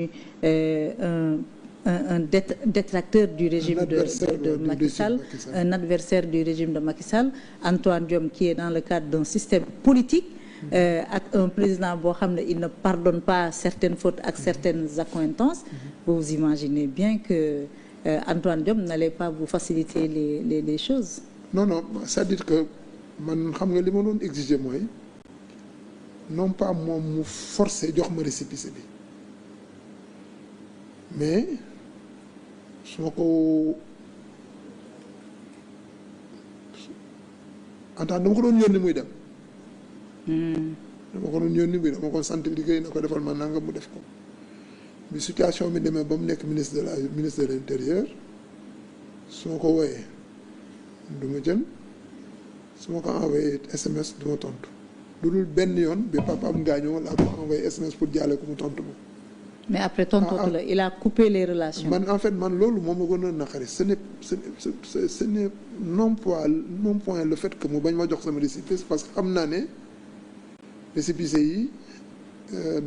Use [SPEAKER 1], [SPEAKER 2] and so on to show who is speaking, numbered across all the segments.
[SPEAKER 1] un détracteur du régime de Macky Sall, un adversaire du régime de Macky Sall, Antoine Diome qui est dans le cadre d'un système politique ak un président boo xam ne il ne pardonne pas certaines fautes ak certaines accointances. Vous imaginez bien que Antoine Diome n'allait pas vous faciliter les choses.
[SPEAKER 2] Non, c'est-à-dire que man xam nga li ma doon exiger mooy non pas moom mu forcer jox ma récépissé bi mais su ma ko dama ko doon yónni muy dem. dama ko doon yónni muy dem dama ko sant liggéey na ko defal ma nanga mu def ko bi situation bi demee ba mu nekk ministre de l'intérieur su ma ko wooyee du ma jël su ma ko envoyé SMS du ma tontu lu dul benn yoon bi papaam gaañoo laa ko envoyé SMS pour jaale ko mu tontu ma.
[SPEAKER 1] Mais après tontootu la il a coupé les relations.
[SPEAKER 2] Man en fait loolu moom ma gënoon naqari ce n'est non point le fait que mu bañ ma jox sama récépissé parce que xam naa ne récépissé yi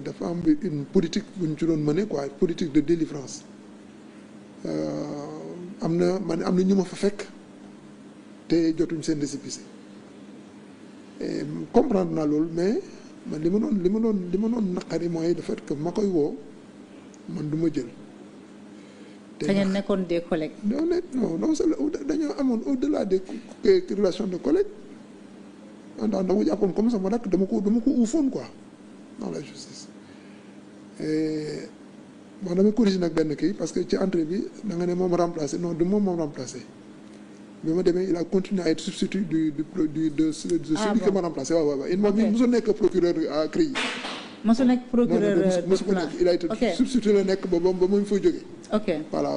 [SPEAKER 2] dafa am une politique bu ñu ci doon mener quoi politique de délivrance am na ñu ma fa fekk te jotuñ seen récépissé comprendre naa loolu mais man li ma doon naqari mooy le fait que ma koy woo man du ma jël.
[SPEAKER 1] te ngeen nekkoon des collègues.
[SPEAKER 2] non c'est dañoo amoon au-delà des relations de collègues ndax dama jàppoon comme sama rakk dama ko uufoon quoi dans la justice. Bon damay corriger nag benn kii parce que ci entrée bi da nga ne moom remplacé non du moom remplacé bi ma demee il a continué à être substitut de celui qui m'a remplacé waaw il m'a mosu nekk procureur à CREI.
[SPEAKER 1] mosu nekk procureur
[SPEAKER 2] mosu ko nekk il a été substitut la nekk ba mu fa jógee.
[SPEAKER 1] ok
[SPEAKER 2] voilà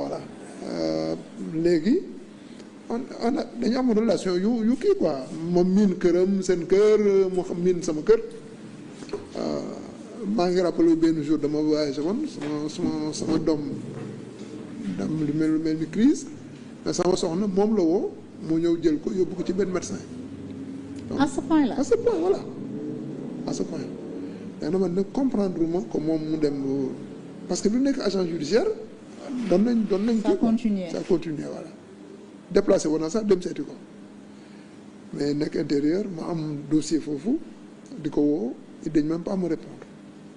[SPEAKER 2] léegi dañu am relation yu kii quoi moom miin këram seen kër moo xam miin sama kër. maa ngi rappelé benn jour dama voyagé woon sama doom dam lu mel ni crise mais sama soxna moom la woo mu ñëw jël ko yóbbu ko ci benn médecin.
[SPEAKER 1] Donc, à ce point là.
[SPEAKER 2] à ce point voilà à ce point léegi man nag comprendre ma que moom mu dem parce que lu nekk agent judiciaire doon nañ
[SPEAKER 1] ça continue
[SPEAKER 2] voilà déplacé woon na sax dem seeti ko mais nekk intérieur ma am dossier foofu di ko woo it dañ même pas me répondre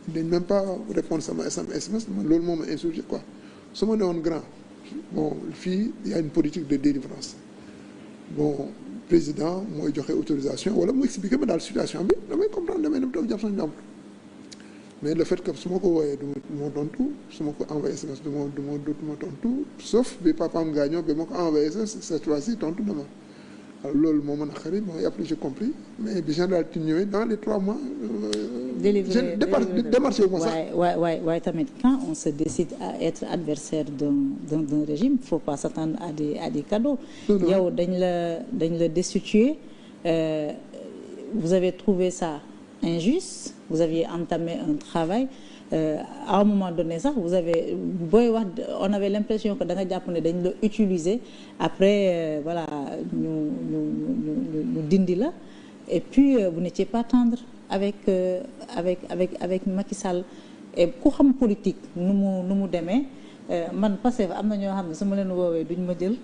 [SPEAKER 2] dañ même pas répondre sama SMS man loolu moo ma insurgé quoi su ma newoon grand bon fii y a une politique de délivrance bon président mooy joxe autorisation wala mu expliqué ma daal situation bi damay comprendre damay dem toog jàpp sax njàmbur mais le fait que su ma ko wooyee du ma tontu su ma ko envoyé SMS du ma tontu sauf bi papaam gaañoo bi ma ko envoyé cette fois-ci tontu na ma alors loolu moo mën a xarit mooy après j'ai compris mais bi général ti ñëwee dans les 3 mois. démarché wu ma sax.
[SPEAKER 1] waaye tamit quand on se décide à être adversaire d'un régime faut pas s'attendre à des cadeaux. yow dañ la destituer vous avez trouvé ça injuste vous aviez entamé un travail à un moment donné sax vous avez booy wax on avait l'impression que da nga jàpp ne dañ la utiliser après voilà ñu dindi la et puis vous n'étiez pas tendre avec Macky Sall et ku xam politique nu mu demee man Pastef am na ñoo xam ne su ma leen woowee duñ ma jël.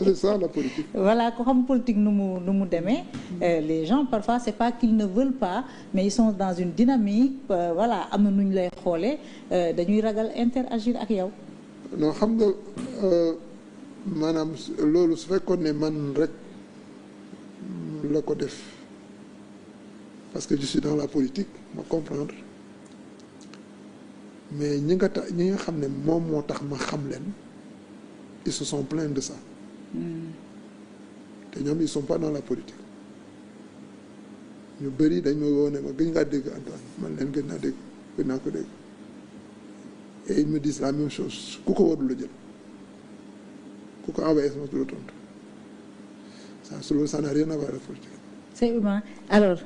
[SPEAKER 2] C'est ça la politique.
[SPEAKER 1] Voilà ku xam politique nu mu demee les gens parfois c'est pas qu'ils ne veulent pas mais ils sont dans une dynamique voilà am na nu ñu lay xoolee dañuy ragal interagir ak yow.
[SPEAKER 2] non xam nga maanaam loolu su fekkoon ne man rek la ko def parce que je suis dans la politique ma comprendre mais ñi nga xam ne moom moo tax ma xam leen ils se sont plaints de ça. te ñoom ils sont pas dans la politique ñu bëri dañ ma woo ne ma gëj ngaa dégg Antoine man leen gën naa ko dégg et ils me disent la même chose ku ko warul la jël ku ko envoyé sama du la tontu ça n'a rien à voir avec la politique.
[SPEAKER 1] C'est humain alors.